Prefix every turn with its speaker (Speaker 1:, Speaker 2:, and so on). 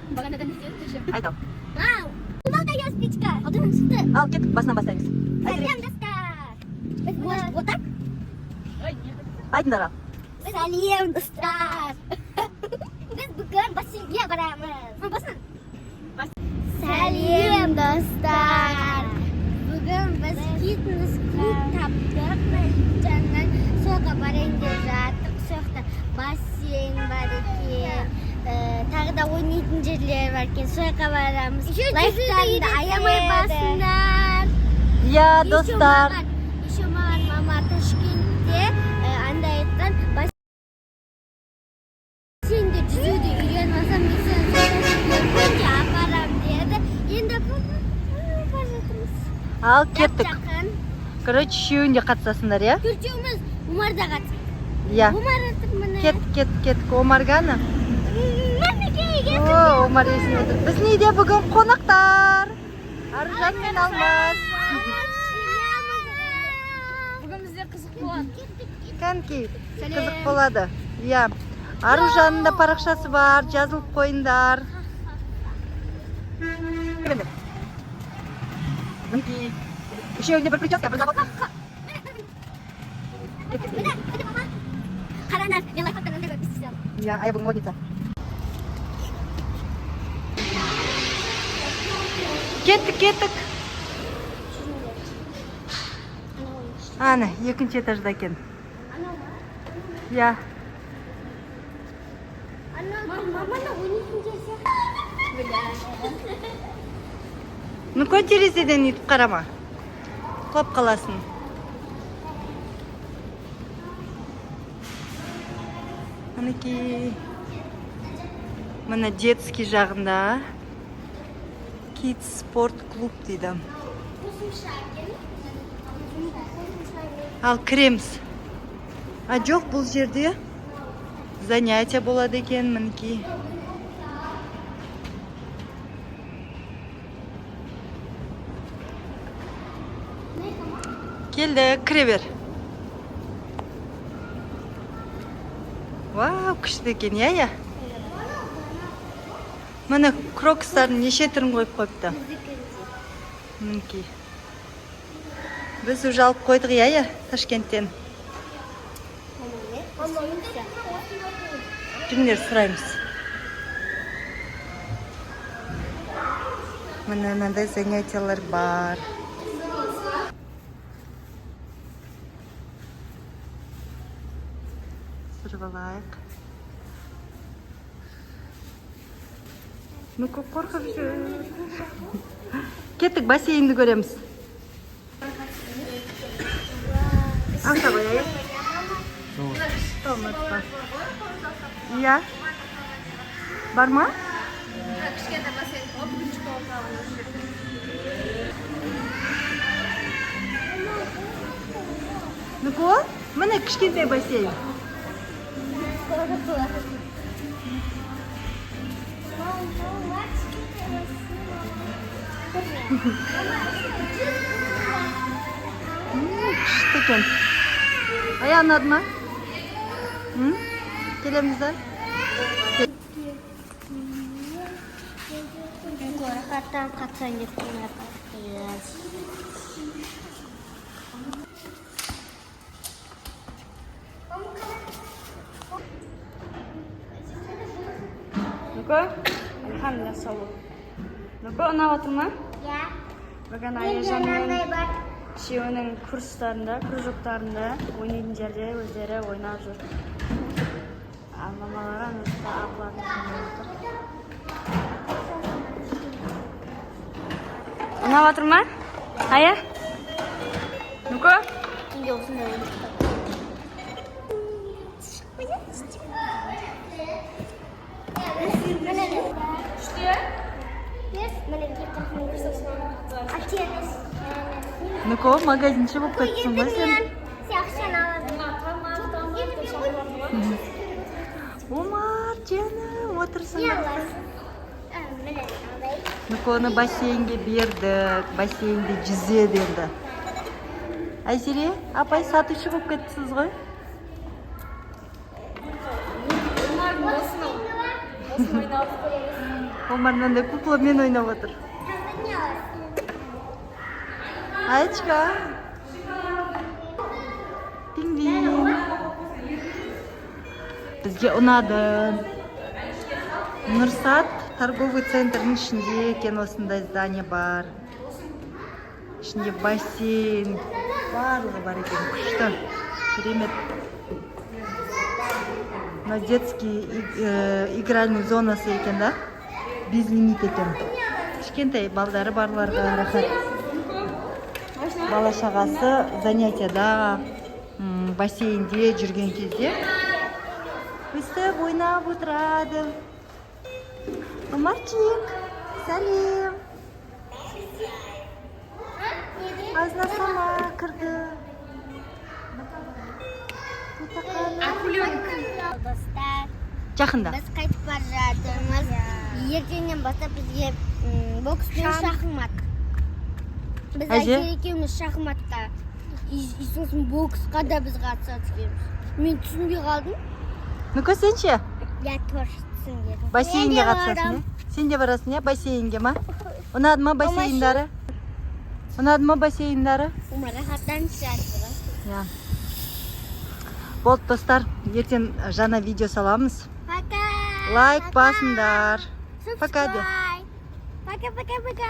Speaker 1: Бағанадан не істедім?
Speaker 2: Айт ал.
Speaker 3: Вау! Мынау спичка. Алдынан шықты.
Speaker 2: Ал, кеттік, басынан бастаймыз. Айзере.
Speaker 3: Сәлем, достар. Біз может вот так?
Speaker 2: Айтыңдар ал.
Speaker 3: Сәлем, достар. Біз бүгін бассейнге барамыз. Басын. Сәлем, достар. Бүгін біз фитнес клуб таптық. Жаннан соға барайын деп жаттық. Сол жақта бассейн бар екен. Тағы да ойнайтын жерлер бар екен. Сол жаққа барамыз. Лайктарыңды аямай басыңдар.
Speaker 2: Иә, достар.
Speaker 3: Еще маған мама Ташкентте андай айтқан, бассейнде жүзуді үйреніп алсам, мен сені Ташкентке күнде апарам деді. Енді бара жатырмыз.
Speaker 2: Ал, кеттік.
Speaker 3: Жап-жақын.
Speaker 2: Короче, үшеуің де қатысасыңдар, иә?
Speaker 3: Төртеуміз, Умар да қатысады.
Speaker 2: Иә.
Speaker 3: Умар отыр міне.
Speaker 2: Кеттік, кеттік, кеттік. Омаргана.
Speaker 3: Мінекей, кеттік.
Speaker 2: О, Омар есінде отыр. Біздің үйде бүгін қонақтар. Аружан мен Алмас.
Speaker 1: Бүгін бізде қызық болады.
Speaker 2: Кәнки, қызық болады. Иә. Аружанның да парақшасы бар, жазылып қойыңдар. Мінекей. Үшеуіне бір прическа, бір забот.
Speaker 3: Міне, міне, мама. Қараңдар, мен лайфхактан андай көріп істей салдым.
Speaker 2: Иә, ая бүгін модница. Кеттік, кеттік. Ана, екінші этажда екен. Иә.
Speaker 3: Анау маманы ойнайтын жер сияқты.
Speaker 2: Мүмкін терезеден өйтіп қарама. Құлап қаласың. Мінекей. Міне, детский жағында Kids спорт клуб дейді.
Speaker 3: Қосымша екен.
Speaker 2: Ал, кіреміз. А, жоқ, бұл жерде занятия болады екен, мінекей. Келді, кіре бер. Вау, күшті екен, иә, иә. Міне, крокстардың неше түрін қойып қойыпты. Мінекей. Біз уже алып қойдық, иә, иә, Ташкенттен. Жүріңдер, сұраймыз. Міне, мынандай занятиялар бар. Сұрып алайық. Ну-ка, қорқып жүр. Кеттік, бассейнді көреміз. Ақша қояйық. Ұмытпа. Иә. Бар ма?
Speaker 1: Кішкентай бассейн ғой, бүгін школа осы жерде.
Speaker 2: Ну-ка, міне, кішкентай бассейн. Күшті екен. Ая, ұнады ма? М? Келеміз да?
Speaker 3: Рахаттанып қатысайын деп қойып.
Speaker 1: Нүко, альхамдулилля, сау бол. Нүко, ұнап жатыр ма?
Speaker 3: Иә.
Speaker 1: Бүгін
Speaker 3: Менде
Speaker 1: Аяжан мен
Speaker 3: мынандай бар.
Speaker 1: үшеуінің курстарында, кружоктарында ойнайтын жерде өздері ойнап жүр. Ал мамалары ана жақта апаларын ойнап отыр. Ұнап жатыр ма? Ая? Нүко?
Speaker 3: Менде осындай ойыншықтар. Міне.
Speaker 1: Күшті, иә?
Speaker 3: Міне, әкеміз.
Speaker 2: Нүко, магазинші болып кеттің ғой сен.
Speaker 3: Сен ақшаны аласың.
Speaker 2: Омар, жаным, отырсың.
Speaker 3: Не аласың? Міне, мынандай.
Speaker 2: Нүконы бассейнге бердік. Бассейнде жүзеді енді. Айзере, апай, сатушы болып кеттісіз ғой.
Speaker 1: Омардың осыны. Осыны ойнап.
Speaker 2: Омар мынандай кукламен ойнап отыр.
Speaker 3: Не аласың?
Speaker 2: Аечка. Пингвин. Бізге ұнады. Нұрсат торговый центрдің ішінде екен, осындай здание бар. Ішінде бассейн, барлығы бар екен. Күшті. Керемет. Мына детский игральный зонасы екен да. Безлимит екен. Кішкентай балдары барларға рахат. Бала шағасы занятияда, бассейнде жүрген кезде өстіп ойнап отырады. Омарчик, сәлем! Аузына сама кірді.
Speaker 3: Достар,
Speaker 2: Жақында.
Speaker 3: Біз қайтып бара жатырмыз. Ертеңнен бастап бізге бокс пен шахмат. Біз
Speaker 2: Әже?
Speaker 3: Әже екеуміз шахматқа и сосын боксқа да біз қатысады екенбіз. Мен түсінбей қалдым.
Speaker 2: Ну-ка, сен ше?
Speaker 3: Я тоже түсінбедім.
Speaker 2: Бассейнге
Speaker 3: Мен де
Speaker 2: қатысасың,
Speaker 3: барамын.
Speaker 2: иә? Сен де барасың, иә, бассейнге ма? Ұнады ма бассейндары? Ұнады ма бассейндары?
Speaker 3: Омар рахаттанып жатыр.
Speaker 2: Иә. Болды, достар, ертең жаңа видео саламыз.
Speaker 3: Пока.
Speaker 2: Лайк
Speaker 3: Пока.
Speaker 2: басыңдар. Пока де.
Speaker 3: Subscribe. Пока, пока, пока.